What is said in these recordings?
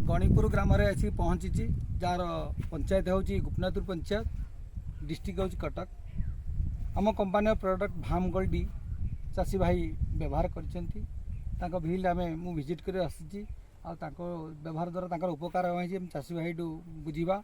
ଗଣିପୁର ଗ୍ରାମରେ ଆସି ପହଞ୍ଚିଛି, ଯାହାର ପଞ୍ଚାୟତ ହେଉଛି ଗୋପୀନାଥପୁର ପଞ୍ଚାୟତ, ଡିଷ୍ଟ୍ରିକ୍ଟ ହେଉଛି କଟକ। ଆମ କମ୍ପାନୀର ପ୍ରଡ଼କ୍ଟ ଭାମ୍ ଗୋଲ୍ଡ ଚାଷୀ ଭାଇ ବ୍ୟବହାର କରିଛନ୍ତି। ତାଙ୍କ ଫିଲ୍ଡ ମୁଁ ଭିଜିଟ୍ କରି ଆସିଛି। ଆଉ ତାଙ୍କ ବ୍ୟବହାର ଦ୍ୱାରା ତାଙ୍କର ଉପକାର ହେଇଛି, ଆମେ ଚାଷୀ ଭାଇଠୁ ବୁଝିବା।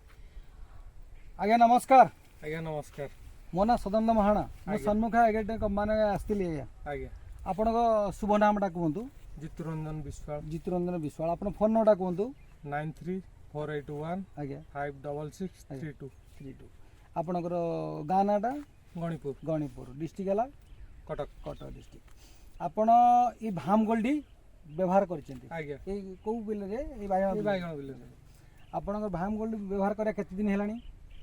ଆଜ୍ଞା, ନମସ୍କାର। ଆଜ୍ଞା, ନମସ୍କାର। ମୋ ନାଁ ସଦାନନ୍ଦ ମହାଣା, ମୁଁ ସମ୍ମୁଖ ଏଗ୍ରୋଟେକ୍ କମ୍ପାନୀ ଆସିଥିଲି ଆଜ୍ଞା। ଆପଣଙ୍କ ଶୁଭ ନାମଟା କୁହନ୍ତୁ। ଜିତୁରଞ୍ଜନ ବିଶ୍ୱାଳ। ଜିତୁରଞ୍ଜନ ବିଶ୍ୱାଳ। ଆପଣ ଫୋନ୍ ନମ୍ବରଟା କୁହନ୍ତୁ। 93481 566 32। 32। ଆପଣଙ୍କର ଗାଁ ନାଁଟା? ଗଣିପୁର। ଗଣିପୁର, ଡିଷ୍ଟ୍ରିକ୍ଟ ହେଲା? କଟକ। କଟକ ଡିଷ୍ଟ୍ରିକ୍ଟ। ଆପଣ ଏଇ ଭାମ ଗୋଲ୍ଡି ବ୍ୟବହାର କରିଛନ୍ତି? ଆଜ୍ଞା। ଏଇ କେଉଁ ବିଲରେ? ଏଇ ବାଇଗଣ ଏଇ ବିଲରେ? ବାଇଗଣ ବିଲରେ। ଆପଣଙ୍କର ଭାମ ଗୋଲ୍ଡ ବ୍ୟବହାର କରିବା କେତେ ଦିନ ହେଲାଣି?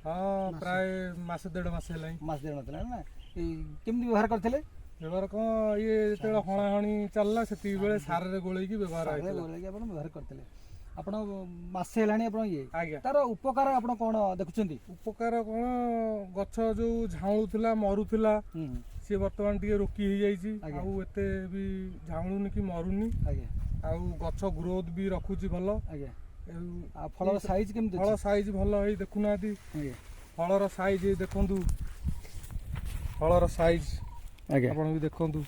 ହଁ, ପ୍ରାୟ ମାସେ ଦେଢ଼ ମାସ ହେଲାଣି। ମାସ ଦେଢ଼ ମାସ ହେଲାଣି ନା? ଏଇ କେମିତି ବ୍ୟବହାର କରିଥିଲେ? ବ୍ୟବହାର କଣ, ଇଏ ଯେତେବେଳେ ହଣାହଣି ଚାଲିଲା, ସେତିକି ବେଳେ ସାରରେ ଗୋଳେଇକି ବ୍ୟବହାର ସାରରେ ହେଇଥିଲା। ଗୋଳେଇକି ଆପଣ ବ୍ୟବହାର କରିଥିଲେ। ଆପଣ ମାସେ ହେଲାଣି ଆପଣ ଇଏ ଆଜ୍ଞା। ତାର ଉପକାର ଆପଣ କ'ଣ ଦେଖୁଛନ୍ତି? ଉପକାର କଣ, ଗଛ ଯୋଉ ଝାଉଁଳୁଥିଲା, ମରୁଥିଲା, ସିଏ ବର୍ତ୍ତମାନ ଟିକେ ରୋକି ହେଇଯାଇଛି। ଆଉ ଏତେ ବି ଝାଉଁଳୁନି କି ମରୁନି। ଆଉ ଗଛ ଗ୍ରୋଥ ବି ରଖୁଛି ଭଲ। ଆଉ ଫଳର ସାଇଜ୍ କେମିତି ଫଳ ଅଛି? ସାଇଜ ଭଲ ହେଇ, ଦେଖୁନାହାନ୍ତି। ଫଳର ସାଇଜ ଦେଖନ୍ତୁ, ଫଳର ସାଇଜ। ଆପଣ ବି ଦେଖନ୍ତୁ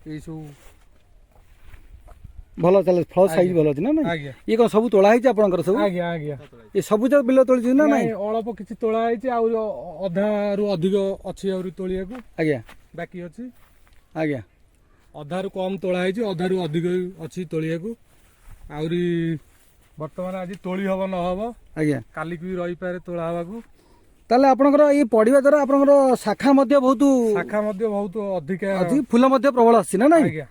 ଏଇ ସବୁ। ଭଲ ଚାଲେ, ଫଳ ସାଇଜ୍ ଭଲ ଅଛି ନା ନାଇଁ? ଆଜ୍ଞା। ଇଏ କ'ଣ ସବୁ ତୋଳା ହେଇଛି ଆପଣଙ୍କର ସବୁ? ଆଜ୍ଞା। ଏ ସବୁ ଯାକ ବିଲ ତୋଳିଛନ୍ତି ନା ନାଇଁ? ନାଇଁ, ଅଳ୍ପ କିଛି ତୋଳା ହେଇଛି, ଆହୁରି ଅଧାରୁ ଅଧିକ ଅଛି ଆହୁରି ତୋଳିବାକୁ ବାକି ଅଛି। ଅଧାରୁ କମ ତୋଳା ହେଇଛି, ଅଧାରୁ ଅଧିକ ଅଛି ତୋଳିବାକୁ ଆହୁରି। ବର୍ତ୍ତମାନ ଆଜି ତୋଳି ହବ ନ ହବ, କାଲିକି ବି ରହିପାରେ ତୋଳା ହବାକୁ। ତାହେଲେ ଆପଣଙ୍କର ଏଇ ପଡ଼ିବା ଦ୍ୱାରା ଆପଣଙ୍କର ଶାଖା ମଧ୍ୟ ବହୁତ ଶାଖା ମଧ୍ୟ ବହୁତ ଅଧିକା ଅଛି, ଫୁଲ ମଧ୍ୟ ପ୍ରବଳ ଆସିଛି ନା ନାଇଁ? ଆଜ୍ଞା।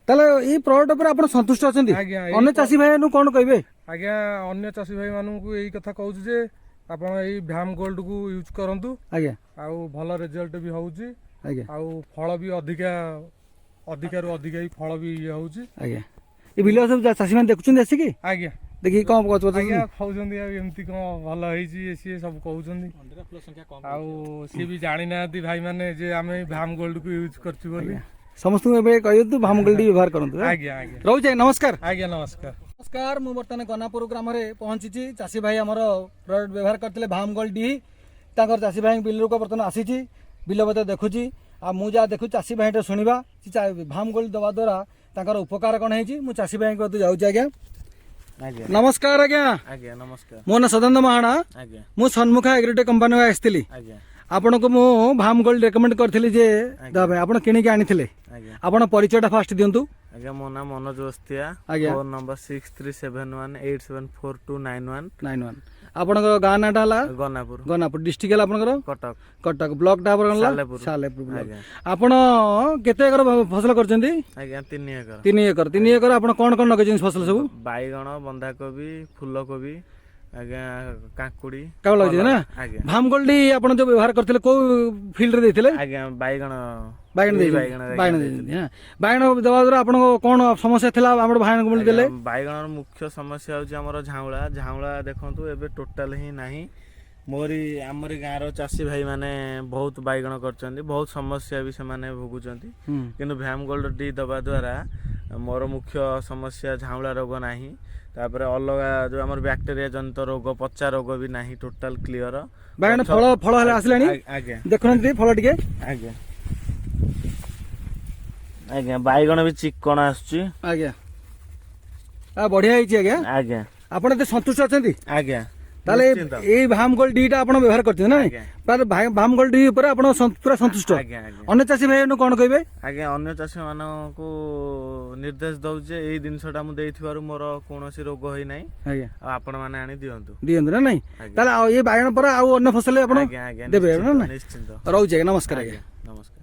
ତାହେଲେ ଏଇ ପ୍ରଡକ୍ଟ ଉପରେ ଆପଣ ସନ୍ତୁଷ୍ଟ ଅଛନ୍ତି? ଆଜ୍ଞା। ଅନ୍ୟ ଚାଷୀ ଭାଇମାନଙ୍କୁ କ'ଣ କହିବେ? ଆଜ୍ଞା, ଅନ୍ୟ ଚାଷୀ ଭାଇ ମାନଙ୍କୁ ଏଇ କଥା କହୁଛି ଯେ ଆପଣ ଏଇ ଭ୍ୟାମ ଗୋଲ୍ଡ କୁ ୟୁଜ୍ କରନ୍ତୁ। ଆଉ ଭଲ ରେଜଲ୍ଟ ବି ହଉଛି। ଆଉ ଫଳ ବି ଅଧିକା, ଅଧିକାରୁ ଅଧିକା ବି ଫଳ ବି ଇଏ ହଉଛି। ଆଜ୍ଞା, ଏ ବିଲ ସବୁ ଚାଷୀମାନେ ଦେଖୁଛନ୍ତି ଆସିକି? ଆଜ୍ଞା। ଦେଖିକି କ'ଣ ଗଛ ଆଜ୍ଞା, କହୁଛନ୍ତି, ଆଉ ଏମିତି କଣ ଭଲ ହେଇଛି, ଇଏ ସିଏ ସବୁ କହୁଛନ୍ତି। ଆଉ ସିଏ ବି ଜାଣିନାହାନ୍ତି ଭାଇମାନେ ଯେ ଆମେ ଭ୍ୟାମ ଗୋଲ୍ଡ କୁ ୟୁଜ୍ କରିଛୁ ବୋଲି। ସମସ୍ତଙ୍କୁ ଏବେ କହିଦିଅନ୍ତୁ, ଭାମ ଗୋଲ୍ଡ ବ୍ୟବହାର କରନ୍ତୁ। ଆଜ୍ଞା। ରହୁଛି ଆଜ୍ଞା, ନମସ୍କାର। ଆଜ୍ଞା, ନମସ୍କାର। ନମସ୍କାର, ମୁଁ ବର୍ତ୍ତମାନ ଗନାପୁର ଗ୍ରାମରେ ପହଞ୍ଚିଛି। ଚାଷୀ ଭାଇ ଆମର ପ୍ରଡକ୍ଟ ବ୍ୟବହାର କରିଥିଲେ ଭାମ ଗୋଲ୍ଡ ଡି। ତାଙ୍କର ଚାଷୀ ଭାଇଙ୍କ ବିଲକୁ ବର୍ତ୍ତମାନ ଆସିଛି, ବିଲ ମଧ୍ୟ ଦେଖୁଛି। ଆଉ ମୁଁ ଯାହା ଦେଖୁଛି, ଚାଷୀ ଭାଇଠୁ ଶୁଣିବା ଭାମ ଗୋଲ୍ଡ ଦେବା ଦ୍ୱାରା ତାଙ୍କର ଉପକାର କ'ଣ ହେଇଛି। ମୁଁ ଚାଷୀ ଭାଇଙ୍କ କତିକି ଯାଉଛି ଆଜ୍ଞା। ଆଜ୍ଞା। ନମସ୍କାର ଆଜ୍ଞା। ଆଜ୍ଞା, ନମସ୍କାର। ମୋ ନାଁ ସଦାନନ୍ଦ ମହାଣା। ମୁଁ ସମ୍ମୁଖ ଏଗ୍ରୋଟେକ୍ କମ୍ପାନୀରୁ ଆସିଥିଲି। ଆପଣଙ୍କୁ ମୁଁ ଭାମ ଗୋଲ୍ଡ ରେକମେଣ୍ଡ କରିଥିଲି ଯେ ଦେବା ପାଇଁ, ଆପଣ କିଣିକି ଆଣିଥିଲେ। ଆଜ୍ଞା। ଆପଣ ପରିଚୟଟା ଫାଷ୍ଟ ଦିଅନ୍ତୁ। ଆଜ୍ଞା, ମୋ ନାଁ ମନୋଜ ବସ୍ତିଆ। Phone number 6371874291। 91। ଆପଣଙ୍କ ଗାଁ ନାଁଟା ହେଲା? ଗନାପୁର। ଗନାପୁର, ଡିଷ୍ଟ୍ରିକ୍ଟ ହେଲା ଆପଣଙ୍କର? କଟକ। କଟକ, ବ୍ଲକଟା ଆପଣଙ୍କର ହେଲା? ସାଲେପୁର। ସାଲେପୁର ବ୍ଲକ। ଆଜ୍ଞା। ଆପଣ କେତେ ଏକର ଫସଲ କରିଛନ୍ତି? ଆଜ୍ଞା, 3 ଏକର। 3 ଏକର। 3 ଏକର ଆପଣ କ'ଣ କ'ଣ ଲଗେଇଛନ୍ତି ଫସଲ ସବୁ? ବାଇଗଣ, ବନ୍ଧାକୋବି, ଫୁଲକୋବି ଆଜ୍ଞା, କାକୁଡି। କାକୁଡି ଲଗେଇଛନ୍ତି ନା? ଆଜ୍ଞା। ଭାମ ଗୋଲ୍ଡି ଆପଣ ଯୋଉ ବ୍ୟବହାର କରିଥିଲେ, କୋଉ ଫିଲ୍ଡରେ ଦେଇଥିଲେ? ଆଜ୍ଞା, ବାଇଗଣ। ବାଇଗଣ ଏଇ ଦେଇଛନ୍ତି? ବାଇଗଣ। ବାଇଗଣ ଦେଇଛନ୍ତି। ହଁ, ବାଇଗଣ ଦେବା ଦ୍ୱାରା ଆପଣଙ୍କ କ'ଣ ସମସ୍ୟା ଥିଲା ଆମର ବାଇଗଣ ଗୋଲ୍ଡ ଦେଲେ? ଆଜ୍ଞା, ବାଇଗଣର ମୁଖ୍ୟ ସମସ୍ୟା ହେଉଛି ଆମର ଝାଉଁଳା। ଝାଉଁଳା ଦେଖନ୍ତୁ, ଏବେ ଟୋଟାଲ ହିଁ ନାହିଁ। ଆମରି ଗାଁର ଚାଷୀ ଭାଇମାନେ ବହୁତ ବାଇଗଣ କରିଛନ୍ତି, ବହୁତ ସମସ୍ୟା ବି ସେମାନେ ଭୋଗୁଛନ୍ତି। କିନ୍ତୁ ଭ୍ୟାମ ଗୋଲ୍ଡ ଡି ଦେବା ଦ୍ୱାରା ମୋର ମୁଖ୍ୟ ସମସ୍ୟା ଝାଉଁଳା ରୋଗ ନାହିଁ। ତାପରେ ଅଲଗା ଯୋଉ ଆମର ବ୍ୟାକ୍ଟେରିଆ ଜନିତ ରୋଗ, ପଚା ରୋଗ ବି ନାହିଁ, ଟୋଟାଲ କ୍ଲିଅର। ବାଇଗଣ ଫଳ ହେଲା, ଆସିଲାଣି? ଆଜ୍ଞା। ଦେଖୁନାହାନ୍ତି ଫଳ ଟିକେ। ଆଜ୍ଞା, ବାଇଗଣ ବି ଚିକଣ ଆସୁଛି। ଆଜ୍ଞା, ଆଉ ବଢିଆ ହେଇଛି ଆଜ୍ଞା। ଆଜ୍ଞା। ଆପଣ ଏତେ ସନ୍ତୁଷ୍ଟ ଅଛନ୍ତି? ଆଜ୍ଞା। ତାହେଲେ ନିଶ୍ଚିନ୍ତ। ଏଇ ଭାମ ଗୋଲ୍ଡ ଡିଟା ଆପଣ ବ୍ୟବହାର କରିଛନ୍ତି ନା? ଆଜ୍ଞା। ତାହେଲେ ଭାମ ଗୋଲ୍ଡ ଡି ଉପରେ ଆପଣ ପୁରା ସନ୍ତୁଷ୍ଟ? ଆଜ୍ଞା। ଅନ୍ୟ ଚାଷୀ ଭାଇ କ'ଣ କହିବେ? ଆଜ୍ଞା, ଅନ୍ୟ ଚାଷୀ ମାନଙ୍କୁ ନିର୍ଦ୍ଦେଶ ଦଉଛି ଯେ ଏଇ ଜିନିଷଟା ମୁଁ ଦେଇଥିବାରୁ ମୋର କୌଣସି ରୋଗ ହେଇନାହିଁ। ଆଉ ଆପଣମାନେ ଆଣି ଦିଅନ୍ତୁ। ଦିଅନ୍ତୁ ନା ନାଇଁ? ଆଜ୍ଞା। ତାହେଲେ ଆଉ ଏ ବାଇଗଣ ପରେ ଆଉ ଅନ୍ୟ ଫସଲ ଆପଣ ଆଜ୍ଞା। ଦେବେ ନିଶ୍ଚିନ୍ତ, ନା ନାଇଁ? ନିଶ୍ଚିନ୍ତ। ରହୁଛି ଆଜ୍ଞା, ନମସ୍କାର ଆଜ୍ଞା। ଆଜ୍ଞା, ନମସ୍କାର।